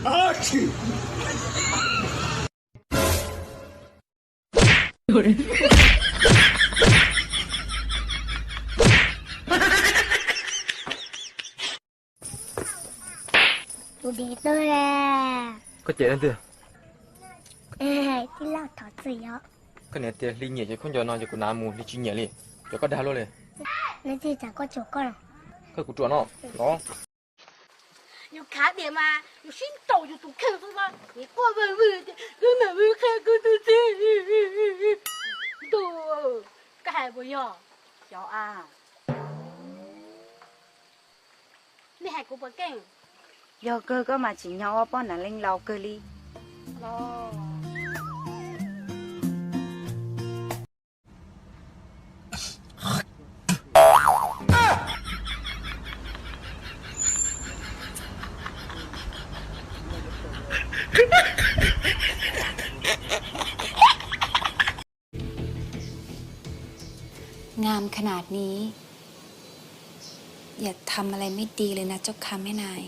Tus dev tuag lawm. Koj cem leej twg? Tij laug thov txim os. Koj niam tias Hli nyiam cov khaub ncaws no ces kuv hnav mus, Hli tsis nyiam li. Cov koj dag luaj li. Leej twg tias koj tsuam koj los? Koj kuv tsuam no los. Yus khav tias mas yus sib ntaus yus tus kheej xwb mas, nws quaj vwg vwg tias koj mam li qhia kuv tus txiv. Ntuj, koj hais puas yog? Xyov a. Nej hais kuv puas keej? Yog kawg koj mas tsim nyog ua poj niam leej laus kawg li.งามขนาดนี้ อย่าทำอะไรไม่ดีเลยนะเจ้าค่ะแม่นาย